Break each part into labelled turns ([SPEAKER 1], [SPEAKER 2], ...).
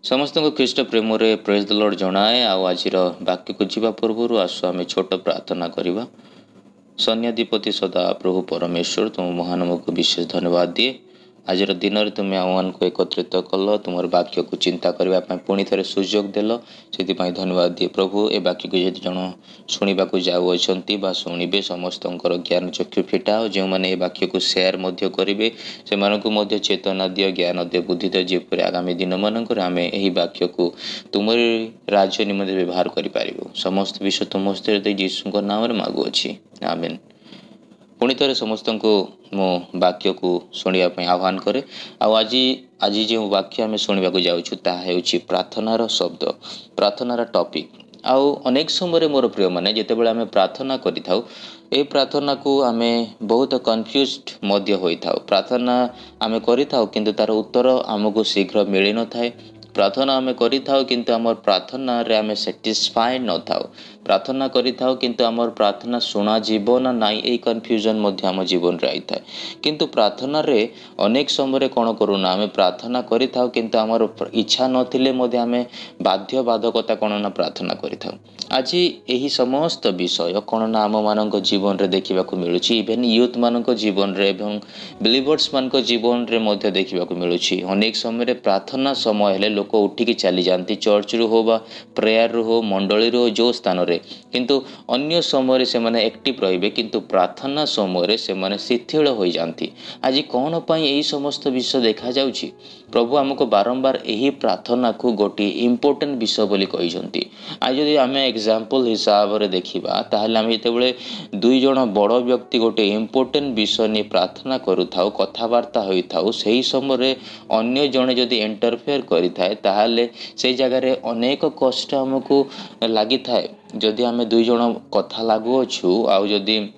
[SPEAKER 1] ସମସ୍ତଙ୍କୁ ଖ୍ରୀଷ୍ଟ ପ୍ରେମରେ ପ୍ରେଜ୍ ଦ ଲର୍ଡ଼ ଜଣାଏ। ଆଉ ଆଜିର ବାକ୍ୟକୁ ଯିବା ପୂର୍ବରୁ ଆସୁ ଆମେ ଛୋଟ ପ୍ରାର୍ଥନା କରିବା। ସୈନ୍ୟାଧିପତି ସଦା ପ୍ରଭୁ ପରମେଶ୍ୱର, ତୁମ ମହାନମକୁ ବିଶେଷ ଧନ୍ୟବାଦ ଦିଏ। ଆଜିର ଦିନରେ ତୁମେ ଆମମାନଙ୍କୁ ଏକତ୍ରିତ କଲ, ତୁମର ବାକ୍ୟକୁ ଚିନ୍ତା କରିବା ପାଇଁ ପୁଣି ଥରେ ସୁଯୋଗ ଦେଲ, ସେଥିପାଇଁ ଧନ୍ୟବାଦ ଦିଏ ପ୍ରଭୁ। ଏ ବାକ୍ୟକୁ ଯଦି ଜଣ ଶୁଣିବାକୁ ଯାଉଅଛନ୍ତି ବା ଶୁଣିବେ, ସମସ୍ତଙ୍କର ଜ୍ଞାନ ଚକ୍ଷୁ ଫିଟାଅ। ଯେଉଁମାନେ ଏ ବାକ୍ୟକୁ ସେୟାର ମଧ୍ୟ କରିବେ, ସେମାନଙ୍କୁ ମଧ୍ୟ ଚେତନା ଦିଅ, ଜ୍ଞାନ ଦିଅ, ବୁଦ୍ଧି ଦିଅ, ଯେପରି ଆଗାମୀ ଦିନମାନଙ୍କରେ ଆମେ ଏହି ବାକ୍ୟକୁ ତୁମରି ରାଜ୍ୟ ନିମନ୍ତେ ବ୍ୟବହାର କରିପାରିବୁ। ସମସ୍ତ ବିଷୟ ତୁମ ହସ୍ତରେ ଦେଇ ଯୀଶୁଙ୍କ ନାମରେ ମାଗୁଅଛି, ଆମେନ୍। ପୁଣି ଥରେ ସମସ୍ତଙ୍କୁ ମୁଁ ବାକ୍ୟକୁ ଶୁଣିବା ପାଇଁ ଆହ୍ୱାନ କରେ। ଆଉ ଆଜି ଯେଉଁ ବାକ୍ୟ ଆମେ ଶୁଣିବାକୁ ଯାଉଛୁ, ତାହା ହେଉଛି ପ୍ରାର୍ଥନାର ଶବ୍ଦ, ପ୍ରାର୍ଥନାର ଟପିକ୍। ଆଉ ଅନେକ ସମୟରେ ମୋର ପ୍ରିୟମାନେ, ଯେତେବେଳେ ଆମେ ପ୍ରାର୍ଥନା କରିଥାଉ, ଏହି ପ୍ରାର୍ଥନାକୁ ଆମେ ବହୁତ କନଫ୍ୟୁଜଡ୍ ମଧ୍ୟ ହୋଇଥାଉ। ପ୍ରାର୍ଥନା ଆମେ କରିଥାଉ, କିନ୍ତୁ ତା'ର ଉତ୍ତର ଆମକୁ ଶୀଘ୍ର ମିଳିନଥାଏ। ପ୍ରାର୍ଥନା ଆମେ କରିଥାଉ, କିନ୍ତୁ ଆମର ପ୍ରାର୍ଥନାରେ ଆମେ ସାଟିସ୍ଫାଏଡ୍ ନଥାଉ। ପ୍ରାର୍ଥନା କରିଥାଉ, କିନ୍ତୁ ଆମର ପ୍ରାର୍ଥନା ଶୁଣାଯିବ ନା ନାହିଁ, ଏଇ କନଫ୍ୟୁଜନ୍ ମଧ୍ୟ ଆମ ଜୀବନରେ ଆଇଥାଏ। କିନ୍ତୁ ପ୍ରାର୍ଥନାରେ ଅନେକ ସମୟରେ କ'ଣ କରୁନା, ଆମେ ପ୍ରାର୍ଥନା କରିଥାଉ, କିନ୍ତୁ ଆମର ଇଚ୍ଛା ନଥିଲେ ମଧ୍ୟ ଆମେ ବାଧ୍ୟ ବାଧକତା କ'ଣ ନା ପ୍ରାର୍ଥନା କରିଥାଉ। ଆଜି ଏହି ସମସ୍ତ ବିଷୟ କ'ଣ ନା ଆମମାନଙ୍କ ଜୀବନରେ ଦେଖିବାକୁ ମିଳୁଛି, ଇଭେନ୍ ୟୁଥ୍ମାନଙ୍କ ଜୀବନରେ ଏବଂ ବିଲିଭର୍ସମାନଙ୍କ ଜୀବନରେ ମଧ୍ୟ ଦେଖିବାକୁ ମିଳୁଛି। ଅନେକ ସମୟରେ ପ୍ରାର୍ଥନା ସମୟ ହେଲେ ଲୋକ ଉଠିକି ଚାଲିଯାଆନ୍ତି, ଚର୍ଚ୍ଚରୁ ହଉ ବା ପ୍ରେୟାରରୁ ହଉ, ମଣ୍ଡଳୀରୁ ହଉ, ଯେଉଁ ସ୍ଥାନରେ। କିନ୍ତୁ ଅନ୍ୟ ସମୟରେ ସେମାନେ ଆକ୍ଟିଭ୍ ରହିବେ, କିନ୍ତୁ ପ୍ରାର୍ଥନା ସମୟରେ ସେମାନେ ଶିଥିଳ ହୋଇଯାଆନ୍ତି। ଆଜି କ'ଣ ପାଇଁ ଏହି ସମସ୍ତ ବିଷୟ ଦେଖାଯାଉଛି? ପ୍ରଭୁ ଆମକୁ ବାରମ୍ବାର ଏହି ପ୍ରାର୍ଥନାକୁ ଗୋଟିଏ ଇମ୍ପୋର୍ଟାଣ୍ଟ ବିଷୟ ବୋଲି କହିଛନ୍ତି। ଆଉ ଯଦି ଆମେ ଏକ୍ଜାମ୍ପଲ୍ ହିସାବରେ ଦେଖିବା, ତାହେଲେ ଆମେ ଯେତେବେଳେ ଦୁଇ ଜଣ ବଡ଼ ବ୍ୟକ୍ତି ଗୋଟିଏ ଇମ୍ପୋର୍ଟାଣ୍ଟ ବିଷୟ ନେଇ ପ୍ରାର୍ଥନା କରୁଥାଉ, କଥାବାର୍ତ୍ତା ହୋଇଥାଉ, ସେହି ସମୟରେ ଅନ୍ୟ ଜଣେ ଯଦି ଇଣ୍ଟରଫିୟର କରିଥାଏ, ତାହେଲେ ସେଇ ଜାଗାରେ ଅନେକ କଷ୍ଟ ଆମକୁ ଲାଗିଥାଏ। ଯଦି ଆମେ ଦୁଇ ଜଣ କଥା ଲାଗୁଅଛୁ, ଆଉ ଯଦି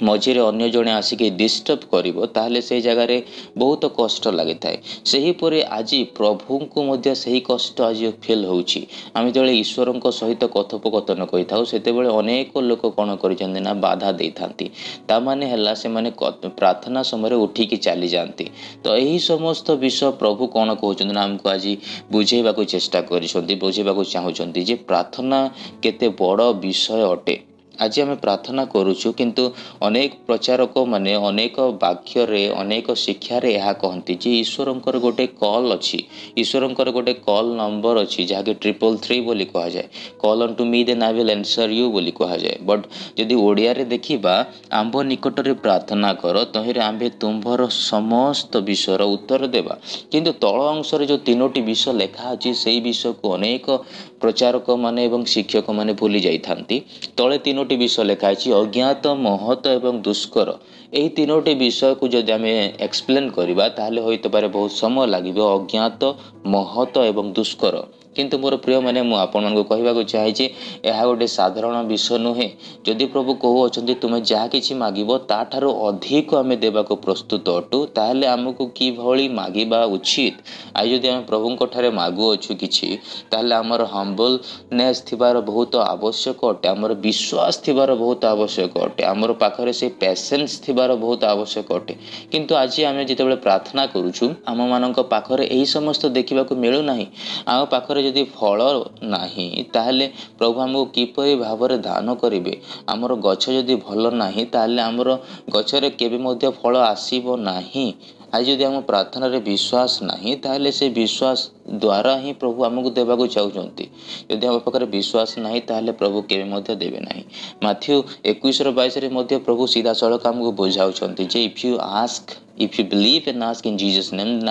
[SPEAKER 1] ମଝିରେ ଅନ୍ୟ ଜଣେ ଆସିକି ଡିଷ୍ଟର୍ବ କରିବ, ତାହେଲେ ସେଇ ଜାଗାରେ ବହୁତ କଷ୍ଟ ଲାଗିଥାଏ। ସେହିପରି ଆଜି ପ୍ରଭୁଙ୍କୁ ମଧ୍ୟ ସେହି କଷ୍ଟ ଆଜି ଫିଲ୍ ହେଉଛି। ଆମେ ଯେତେବେଳେ ଈଶ୍ୱରଙ୍କ ସହିତ କଥୋପକଥନ କରିଥାଉ, ସେତେବେଳେ ଅନେକ ଲୋକ କ'ଣ କରିଛନ୍ତି ନା ବାଧା ଦେଇଥାନ୍ତି। ତାମାନେ ହେଲା ସେମାନେ ପ୍ରାର୍ଥନା ସମୟରେ ଉଠିକି ଚାଲିଯାଆନ୍ତି। ତ ଏହି ସମସ୍ତ ବିଷୟ ପ୍ରଭୁ କ'ଣ କହୁଛନ୍ତି ନା ଆମକୁ ଆଜି ବୁଝେଇବାକୁ ଚେଷ୍ଟା କରିଛନ୍ତି, ବୁଝେଇବାକୁ ଚାହୁଁଛନ୍ତି ଯେ ପ୍ରାର୍ଥନା କେତେ ବଡ଼ ବିଷୟ ଅଟେ। ଆଜି ଆମେ ପ୍ରାର୍ଥନା କରୁଛୁ, କିନ୍ତୁ ଅନେକ ପ୍ରଚାରକମାନେ ଅନେକ ବାକ୍ୟରେ, ଅନେକ ଶିକ୍ଷାରେ ଏହା କହନ୍ତି ଯେ ଈଶ୍ୱରଙ୍କର ଗୋଟେ କଲ୍ ଅଛି, ଈଶ୍ୱରଙ୍କର ଗୋଟେ କଲ୍ ନମ୍ବର ଅଛି, ଯାହାକି 333 ବୋଲି କୁହାଯାଏ। "Call unto me, then I will answer you" ବୋଲି କୁହାଯାଏ। ବଟ୍ ଯଦି ଓଡ଼ିଆରେ ଦେଖିବା, "ଆମ୍ଭ ନିକଟରେ ପ୍ରାର୍ଥନା କର, ତହିଁରେ ଆମ୍ଭେ ତୁମ୍ଭର ସମସ୍ତ ବିଷୟର ଉତ୍ତର ଦେବା।" କିନ୍ତୁ ତଳ ଅଂଶରେ ଯେଉଁ ତିନୋଟି ବିଷୟ ଲେଖା ଅଛି, ସେଇ ବିଷୟକୁ ଅନେକ ପ୍ରଚାରକମାନେ ଏବଂ ଶିକ୍ଷକମାନେ ଭୁଲି ଯାଇଥାନ୍ତି। ତଳେ ତିନୋଟି ବିଷୟ ଲେଖା ହେଇଛି, ଅଜ୍ଞାତ, ମହତ ଏବଂ ଦୁଷ୍କର। ଏହି ତିନୋଟି ବିଷୟକୁ ଯଦି ଆମେ ଏକ୍ସପ୍ଲେନ୍ କରିବା, ତାହେଲେ ହୋଇତ ପାରେ ବହୁତ ସମୟ ଲାଗିବ। ଅଜ୍ଞାତ, ମହତ ଏବଂ ଦୁଷ୍କର। କିନ୍ତୁ ମୋର ପ୍ରିୟମାନେ, ମୁଁ ଆପଣମାନଙ୍କୁ କହିବାକୁ ଚାହେଁ, ଏହା ଗୋଟେ ସାଧାରଣ ବିଷୟ ନୁହେଁ। ଯଦି ପ୍ରଭୁ କହୁଅଛନ୍ତି, ତୁମେ ଯାହା କିଛି ମାଗିବ ତାଠାରୁ ଅଧିକ ଆମେ ଦେବାକୁ ପ୍ରସ୍ତୁତ ଅଟୁ, ତାହେଲେ ଆମକୁ କିଭଳି ମାଗିବା ଉଚିତ? ଆଉ ଯଦି ଆମେ ପ୍ରଭୁଙ୍କ ଠାରେ ମାଗୁଅଛୁ କିଛି, ତାହେଲେ ଆମର ହମ୍ବଲନେସ୍ ଥିବାର ବହୁତ ଆବଶ୍ୟକ ଅଟେ, ଆମର ବିଶ୍ୱାସ ଥିବାର ବହୁତ ଆବଶ୍ୟକ ଅଟେ, ଆମର ପାଖରେ ସେ ପେସେନ୍ସ ଥିବାର ବହୁତ ଆବଶ୍ୟକ ଅଟେ। କିନ୍ତୁ ଆଜି ଆମେ ଯେତେବେଳେ ପ୍ରାର୍ଥନା କରୁଛୁ, ଆମମାନଙ୍କ ପାଖରେ ଏହି ସମସ୍ତ ଦେଖିବାକୁ ମିଳୁନାହିଁ। ଆମ ପାଖରେ ଯଦି ଫଳ ନାହିଁ, ତାହେଲେ ପ୍ରଭୁ ଆମକୁ କିପରି ଭାବରେ ଦାନ କରିବେ? ଆମର ଗଛ ଯଦି ଭଲ ନାହିଁ, ତାହେଲେ ଆମର ଗଛରେ କେବେ ମଧ୍ୟ ଫଳ ଆସିବ ନାହିଁ। ଆଜି ଯଦି ଆମ ପ୍ରାର୍ଥନାରେ ବିଶ୍ୱାସ ନାହିଁ, ତାହେଲେ ସେ ବିଶ୍ୱାସ ଦ୍ୱାରା ହିଁ ପ୍ରଭୁ ଆମକୁ ଦେବାକୁ ଚାହୁଁଛନ୍ତି। ଯଦି ଆମ ପାଖରେ ବିଶ୍ୱାସ ନାହିଁ, ତାହେଲେ ପ୍ରଭୁ କେବେ ମଧ୍ୟ ଦେବେ ନାହିଁ। ମାଥ୍ୟୁ 21ର 22ରେ ମଧ୍ୟ ପ୍ରଭୁ ସିଧାସଳଖ ଆମକୁ ବୁଝାଉଛନ୍ତି ଯେ "If you ask, if you believe and ask in Jesus' name,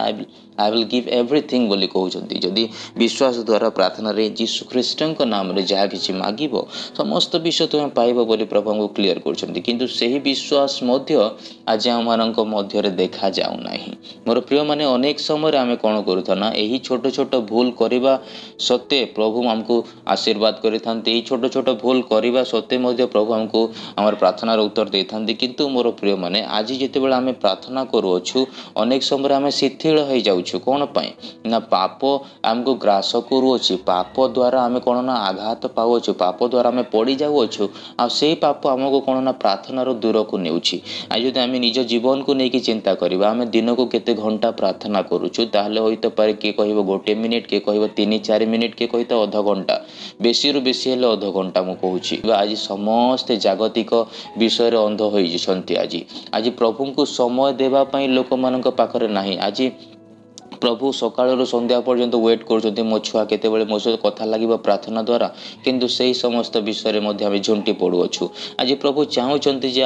[SPEAKER 1] I will give everything" ବୋଲି କହୁଛନ୍ତି। ଯଦି ବିଶ୍ୱାସ ଦ୍ୱାରା ପ୍ରାର୍ଥନାରେ ଯୀଶୁ ଖ୍ରୀଷ୍ଟଙ୍କ ନାମରେ ଯାହା କିଛି ମାଗିବ, ସମସ୍ତ ବିଷୟ ତୁମେ ପାଇବ ବୋଲି ପ୍ରଭୁ ଆମକୁ କ୍ଲିୟର କରୁଛନ୍ତି। କିନ୍ତୁ ସେହି ବିଶ୍ୱାସ ମଧ୍ୟ ଆଜି ଆମମାନଙ୍କ ମଧ୍ୟରେ ଦେଖାଯାଉନାହିଁ। ମୋର ପ୍ରିୟମାନେ, ଅନେକ ସମୟରେ ଆମେ କ'ଣ କରୁଥାଉ ନା ଏହି ଛୋଟ ଛୋଟ ଭୁଲ କରିବା ସତ୍ତ୍ୱେ ପ୍ରଭୁ ଆମକୁ ଆଶୀର୍ବାଦ କରିଥାନ୍ତି। ଏହି ଛୋଟ ଛୋଟ ଭୁଲ କରିବା ସତ୍ତ୍ୱେ ମଧ୍ୟ ପ୍ରଭୁ ଆମକୁ ଆମର ପ୍ରାର୍ଥନାର ଉତ୍ତର ଦେଇଥାନ୍ତି। କିନ୍ତୁ ମୋର ପ୍ରିୟମାନେ, ଆଜି ଯେତେବେଳେ ଆମେ ପ୍ରାର୍ଥନା କରୁଅଛୁ, ଅନେକ ସମୟରେ ଆମେ ଶିଥିଳ ହେଇଯାଉଛୁ। କ'ଣ ପାଇଁ ନା ପାପ ଆମକୁ ଗ୍ରାସ କରୁଅଛି। ପାପ ଦ୍ୱାରା ଆମେ କ'ଣ ନା ଆଘାତ ପାଉଅଛୁ, ପାପ ଦ୍ୱାରା ଆମେ ପଡ଼ିଯାଉଅଛୁ, ଆଉ ସେଇ ପାପ ଆମକୁ କ'ଣ ନା ପ୍ରାର୍ଥନାରୁ ଦୂରକୁ ନେଉଛି। ଆଉ ଯଦି ଆମେ ନିଜ ଜୀବନକୁ ନେଇକି ଚିନ୍ତା କରିବା, ଆମେ ଦିନକୁ କେତେ ଘଣ୍ଟା ପ୍ରାର୍ଥନା କରୁଛୁ, ତାହେଲେ ହୋଇତପାରେ କିଏ କହିବ 1 ମିନିଟ୍, କିଏ କହିବ 3-4 ମିନିଟ୍, କିଏ କହିବ ଅଧଘଣ୍ଟା, ବେଶୀରୁ ବେଶୀ ହେଲେ ଅଧଘଣ୍ଟା ମୁଁ କହୁଛି। ଆଜି ସମସ୍ତେ ଜାଗତିକ ବିଷୟରେ ଅନ୍ଧ ହୋଇଛନ୍ତି। ଆଜି ପ୍ରଭୁଙ୍କୁ ସମୟ ଦେବା ପାଇଁ ଲୋକମାନଙ୍କ ପାଖରେ ନାହିଁ। ଆଜି ପ୍ରଭୁ ସକାଳରୁ ସନ୍ଧ୍ୟା ପର୍ଯ୍ୟନ୍ତ ୱେଟ୍ କରୁଛନ୍ତି, ମୋ ଛୁଆ କେତେବେଳେ ମୋ ସହିତ କଥା ଲାଗିବ ପ୍ରାର୍ଥନା ଦ୍ୱାରା, କିନ୍ତୁ ସେହି ସମସ୍ତ ବିଷୟରେ ମଧ୍ୟ ଆମେ ଝୁଣ୍ଟି ପଡ଼ୁଅଛୁ। ଆଜି ପ୍ରଭୁ ଚାହୁଁଛନ୍ତି ଯେ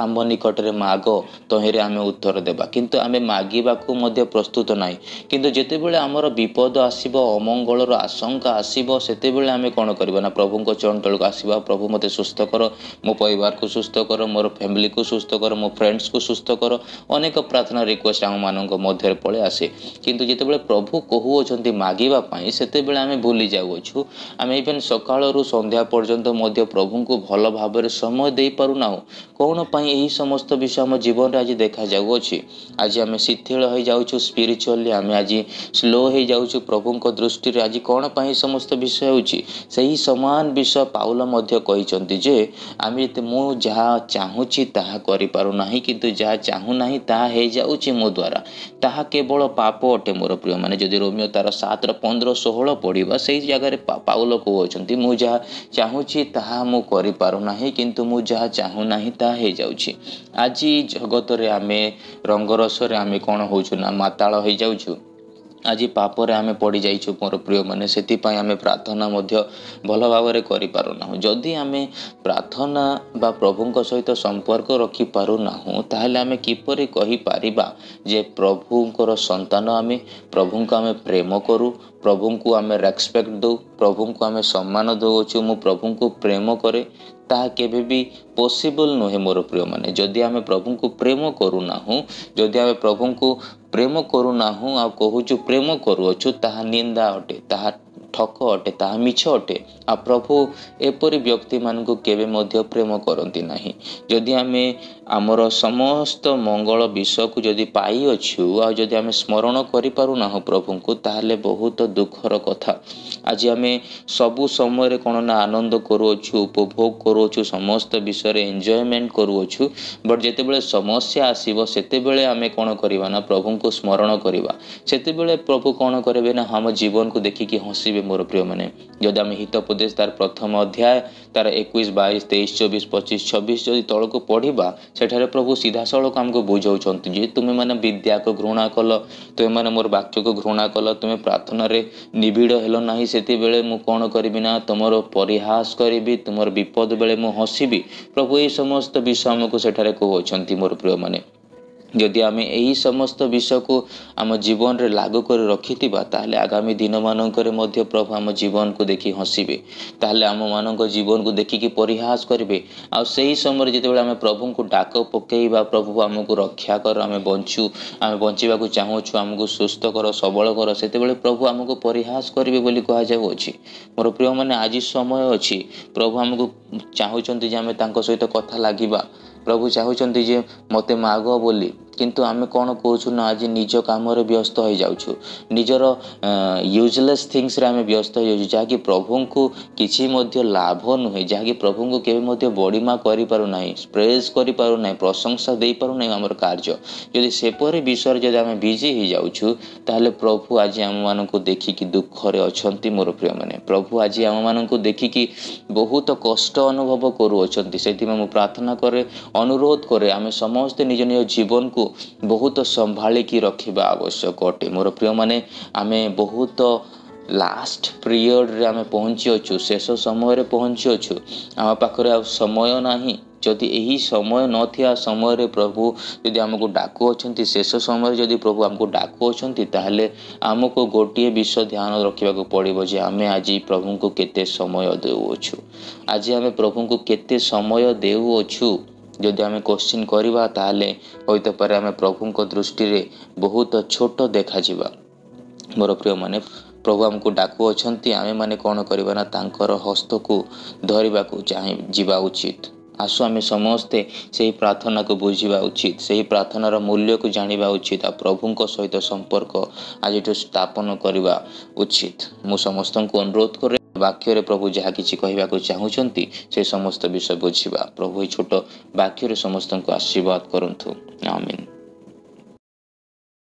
[SPEAKER 1] ଆମ ନିକଟରେ ମାଗ, ତହିଁରେ ଆମେ ଉତ୍ତର ଦେବା, କିନ୍ତୁ ଆମେ ମାଗିବାକୁ ମଧ୍ୟ ପ୍ରସ୍ତୁତ ନାହିଁ। କିନ୍ତୁ ଯେତେବେଳେ ଆମର ବିପଦ ଆସିବ, ଅମଙ୍ଗଳର ଆଶଙ୍କା ଆସିବ, ସେତେବେଳେ ଆମେ କ'ଣ କରିବା ନା ପ୍ରଭୁଙ୍କ ଚରଣ ତଳକୁ ଆସିବା। ପ୍ରଭୁ ମୋତେ ସୁସ୍ଥ କର, ମୋ ପରିବାରକୁ ସୁସ୍ଥ କର, ମୋର ଫ୍ୟାମିଲିକୁ ସୁସ୍ଥ କର, ମୋ ଫ୍ରେଣ୍ଡସ୍କୁ ସୁସ୍ଥ କର। ଅନେକ ପ୍ରାର୍ଥନା ରିକ୍ୱେଷ୍ଟ ଆମମାନଙ୍କ ମଧ୍ୟରେ ପଳେଇ ଆସେ। କିନ୍ତୁ ଯେତେବେଳେ ପ୍ରଭୁ କହୁଅଛନ୍ତି ମାଗିବା ପାଇଁ, ସେତେବେଳେ ଆମେ ଭୁଲି ଯାଉଅଛୁ। ଆମେ ଇଭେନ୍ ସକାଳରୁ ସନ୍ଧ୍ୟା ପର୍ଯ୍ୟନ୍ତ ମଧ୍ୟ ପ୍ରଭୁଙ୍କୁ ଭଲ ଭାବରେ ସମୟ ଦେଇପାରୁନାହୁଁ। କ'ଣ ପାଇଁ ଏହି ସମସ୍ତ ବିଷୟ ଆମ ଜୀବନରେ ଆଜି ଦେଖାଯାଉଅଛି? ଆଜି ଆମେ ଶିଥିଳ ହେଇଯାଉଛୁ ସ୍ପିରିଚୁଆଲି, ଆମେ ଆଜି ସ୍ଲୋ ହେଇଯାଉଛୁ ପ୍ରଭୁଙ୍କ ଦୃଷ୍ଟିରେ। ଆଜି କ'ଣ ପାଇଁ ସମସ୍ତ ବିଷୟ ହେଉଛି? ସେହି ସମାନ ବିଷୟ ପାଉଲ ମଧ୍ୟ କହିଛନ୍ତି ଯେ ଆମେ ମୁଁ ଯାହା ଚାହୁଁଛି ତାହା କରିପାରୁନାହିଁ, କିନ୍ତୁ ଯାହା ଚାହୁଁନାହିଁ ତାହା ହେଇଯାଉଛି ମୋ ଦ୍ୱାରା, ତାହା କେବଳ ପାପ ଅଟେ। ମୋର ପ୍ରିୟମାନେ, ଯଦି ରୋମିଓ ତାର 7:15-16 ପଢ଼ିବା, ସେଇ ଜାଗାରେ ପାଉଲ କହୁଅଛନ୍ତି, ମୁଁ ଯାହା ଚାହୁଁଛି ତାହା ମୁଁ କରିପାରୁନାହିଁ, କିନ୍ତୁ ମୁଁ ଯାହା ଚାହୁଁନାହିଁ ତାହା ହେଇଯାଉଛି। ଆଜି ଜଗତରେ ଆମେ ରଙ୍ଗରସରେ ଆମେ କ'ଣ ହେଉଛୁ ନା ମାତାଳ ହେଇଯାଉଛୁ। ଆଜି ପାପରେ ଆମେ ପଡ଼ିଯାଇଛୁ ମୋର ପ୍ରିୟମାନେ। ସେଥିପାଇଁ ଆମେ ପ୍ରାର୍ଥନା ମଧ୍ୟ ଭଲ ଭାବରେ କରିପାରୁନାହୁଁ। ଯଦି ଆମେ ପ୍ରାର୍ଥନା ବା ପ୍ରଭୁଙ୍କ ସହିତ ସମ୍ପର୍କ ରଖିପାରୁନାହୁଁ, ତାହେଲେ ଆମେ କିପରି କହିପାରିବା ଯେ ପ୍ରଭୁଙ୍କର ସନ୍ତାନ ଆମେ, ପ୍ରଭୁଙ୍କୁ ଆମେ ପ୍ରେମ କରୁ, ପ୍ରଭୁଙ୍କୁ ଆମେ ରେସ୍ପେକ୍ଟ ଦେଉ, ପ୍ରଭୁଙ୍କୁ ଆମେ ସମ୍ମାନ ଦେଉଅଛୁ, ମୁଁ ପ୍ରଭୁଙ୍କୁ ପ୍ରେମ କରେ? ତାହା କେବେ ବି ପସିବଲ୍ ନୁହେଁ ମୋର ପ୍ରିୟମାନେ। ଯଦି ଆମେ ପ୍ରଭୁଙ୍କୁ ପ୍ରେମ କରୁନାହୁଁ, ଯଦି ଆମେ ପ୍ରଭୁଙ୍କୁ ପ୍ରେମ କରୁନାହୁଁ ଆଉ କହୁଛୁ ପ୍ରେମ କରୁଅଛୁ, ତାହା ନିନ୍ଦା ଅଟେ, ତାହା ଠକ ଅଟେ, ତାହା ମିଛ ଅଟେ। ଆଉ ପ୍ରଭୁ ଏପରି ବ୍ୟକ୍ତିମାନଙ୍କୁ କେବେ ମଧ୍ୟ ପ୍ରେମ କରନ୍ତି ନାହିଁ। ଯଦି ଆମେ ଆମର ସମସ୍ତ ମଙ୍ଗଳ ବିଷୟକୁ ଯଦି ପାଇଅଛୁ ଆଉ ଯଦି ଆମେ ସ୍ମରଣ କରିପାରୁନାହୁଁ ପ୍ରଭୁଙ୍କୁ, ତାହେଲେ ବହୁତ ଦୁଃଖର କଥା। ଆଜି ଆମେ ସବୁ ସମୟରେ କ'ଣ ନା ଆନନ୍ଦ କରୁଅଛୁ, ଉପଭୋଗ କରୁଅଛୁ, ସମସ୍ତ ବିଷୟରେ ଏନ୍ଜୟମେଣ୍ଟ କରୁଅଛୁ, ବଟ୍ ଯେତେବେଳେ ସମସ୍ୟା ଆସିବ ସେତେବେଳେ ଆମେ କ'ଣ କରିବା ନା ପ୍ରଭୁଙ୍କୁ ସ୍ମରଣ କରିବା। ସେତେବେଳେ ପ୍ରଭୁ କ'ଣ କରିବେ ନା ଆମ ଜୀବନକୁ ଦେଖିକି ହସିବେ ମୋର ପ୍ରିୟମାନେ। ଯଦି ଆମେ ହିତୋପଦେଶ ତାର 1 ଅଧ୍ୟାୟ ତାର 21, 22, 23, 24, 25, 26 ଯଦି ତଳକୁ ପଢ଼ିବା, ସେଠାରେ ପ୍ରଭୁ ସିଧାସଳଖ ଆମକୁ ବୁଝାଉଛନ୍ତି ଯେ ତୁମେମାନେ ବିଦ୍ୟାକୁ ଘୃଣା କଲ, ତୁମେମାନେ ମୋର ବାକ୍ୟକୁ ଘୃଣା କଲ, ତୁମେ ପ୍ରାର୍ଥନାରେ ନିବିଡ଼ ହେଲ ନାହିଁ, ସେତେବେଳେ ମୁଁ କ'ଣ କରିବି ନା ତୁମର ପରିହାସ କରିବି, ତୁମର ବିପଦ ବେଳେ ମୁଁ ହସିବି। ପ୍ରଭୁ ଏହି ସମସ୍ତ ବିଷୟ ଆମକୁ ସେଠାରେ କହୁଅଛନ୍ତି ମୋର ପ୍ରିୟମାନେ। ଯଦି ଆମେ ଏହି ସମସ୍ତ ବିଷୟକୁ ଆମ ଜୀବନରେ ଲାଗୁ କରି ରଖିଥିବା, ତାହେଲେ ଆଗାମୀ ଦିନମାନଙ୍କରେ ମଧ୍ୟ ପ୍ରଭୁ ଆମ ଜୀବନକୁ ଦେଖି ହସିବେ, ତାହେଲେ ଆମମାନଙ୍କ ଜୀବନକୁ ଦେଖିକି ପରିହାସ କରିବେ। ଆଉ ସେହି ସମୟରେ ଯେତେବେଳେ ଆମେ ପ୍ରଭୁଙ୍କୁ ଡାକ ପକେଇବା, ପ୍ରଭୁ ଆମକୁ ରକ୍ଷା କର, ଆମେ ବଞ୍ଚୁ, ଆମେ ବଞ୍ଚିବାକୁ ଚାହୁଁଛୁ, ଆମକୁ ସୁସ୍ଥ କର, ସବଳ କର, ସେତେବେଳେ ପ୍ରଭୁ ଆମକୁ ପରିହାସ କରିବେ ବୋଲି କୁହାଯାଉଅଛି। ମୋର ପ୍ରିୟମାନେ, ଆଜି ସମୟ ଅଛି। ପ୍ରଭୁ ଆମକୁ ଚାହୁଁଛନ୍ତି ଯେ ଆମେ ତାଙ୍କ ସହିତ କଥା ଲାଗିବା। ପ୍ରଭୁ ଚାହୁଁଛନ୍ତି ଯେ ମୋତେ ମାଗ ବୋଲି, କିନ୍ତୁ ଆମେ କ'ଣ କରୁଛୁ ନା ଆଜି ନିଜ କାମରେ ବ୍ୟସ୍ତ ହେଇଯାଉଛୁ, ନିଜର ୟୁଜଲେସ୍ ଥିଙ୍ଗସରେ ଆମେ ବ୍ୟସ୍ତ ହେଇଯାଉଛୁ, ଯାହାକି ପ୍ରଭୁଙ୍କୁ କିଛି ମଧ୍ୟ ଲାଭ ନୁହେଁ, ଯାହାକି ପ୍ରଭୁଙ୍କୁ କେବେ ମଧ୍ୟ ବଡ଼ିମା କରିପାରୁନାହିଁ, ପ୍ରେଜ୍ କରିପାରୁନାହିଁ, ପ୍ରଶଂସା ଦେଇପାରୁନାହିଁ ଆମର କାର୍ଯ୍ୟ। ଯଦି ସେପରି ବିଷୟରେ ଯଦି ଆମେ ବିଜି ହେଇଯାଉଛୁ, ତାହେଲେ ପ୍ରଭୁ ଆଜି ଆମମାନଙ୍କୁ ଦେଖିକି ଦୁଃଖରେ ଅଛନ୍ତି ମୋର ପ୍ରିୟମାନେ। ପ୍ରଭୁ ଆଜି ଆମମାନଙ୍କୁ ଦେଖିକି ବହୁତ କଷ୍ଟ ଅନୁଭବ କରୁଅଛନ୍ତି। ସେଥିପାଇଁ ମୁଁ ପ୍ରାର୍ଥନା କରେ, ଅନୁରୋଧ କରେ, ଆମେ ସମସ୍ତେ ନିଜ ନିଜ ଜୀବନକୁ ବହୁତ ସମ୍ଭାଳିକି ରଖିବା ଆବଶ୍ୟକ ଅଟେ। ମୋର ପ୍ରିୟମାନେ, ଆମେ ବହୁତ ଲାଷ୍ଟ ପିରିୟଡ଼ରେ ଆମେ ପହଞ୍ଚିଅଛୁ, ଶେଷ ସମୟରେ ପହଞ୍ଚିଅଛୁ। ଆମ ପାଖରେ ଆଉ ସମୟ ନାହିଁ। ଯଦି ଏହି ସମୟ ନଥିବା ସମୟରେ ପ୍ରଭୁ ଯଦି ଆମକୁ ଡାକୁଅଛନ୍ତି, ଶେଷ ସମୟରେ ଯଦି ପ୍ରଭୁ ଆମକୁ ଡାକୁଅଛନ୍ତି, ତାହେଲେ ଆମକୁ ଗୋଟିଏ ବିଷୟ ଧ୍ୟାନ ରଖିବାକୁ ପଡ଼ିବ ଯେ ଆମେ ଆଜି ପ୍ରଭୁଙ୍କୁ କେତେ ସମୟ ଦେଉଅଛୁ, ଆଜି ଆମେ ପ୍ରଭୁଙ୍କୁ କେତେ ସମୟ ଦେଉଅଛୁ। ଯଦି ଆମେ କୋଶ୍ଚିନ୍ କରିବା, ତାହେଲେ ହୋଇତପାରେ ଆମେ ପ୍ରଭୁଙ୍କ ଦୃଷ୍ଟିରେ ବହୁତ ଛୋଟ ଦେଖାଯିବା। ମୋର ପ୍ରିୟମାନେ, ପ୍ରଭୁ ଆମକୁ ଡାକୁଅଛନ୍ତି, ଆମେମାନେ କ'ଣ କରିବା ନା ତାଙ୍କର ହସ୍ତକୁ ଧରିବାକୁ ଚାହିଁ ଯିବା ଉଚିତ। ଆସୁ ଆମେ ସମସ୍ତେ ସେହି ପ୍ରାର୍ଥନାକୁ ବୁଝିବା ଉଚିତ, ସେହି ପ୍ରାର୍ଥନାର ମୂଲ୍ୟକୁ ଜାଣିବା ଉଚିତ ଆଉ ପ୍ରଭୁଙ୍କ ସହିତ ସମ୍ପର୍କ ଆଜିଠୁ ସ୍ଥାପନ କରିବା ଉଚିତ। ମୁଁ ସମସ୍ତଙ୍କୁ ଅନୁରୋଧ କରେ, ବାକ୍ୟରେ ପ୍ରଭୁ ଯାହା କିଛି କହିବାକୁ ଚାହୁଁଛନ୍ତି ସେ ସମସ୍ତ ବିଷୟ ବୁଝିବା। ପ୍ରଭୁ ଏହି ଛୋଟ ବାକ୍ୟରେ ସମସ୍ତଙ୍କୁ ଆଶୀର୍ବାଦ କରନ୍ତୁ। ଆମିନ।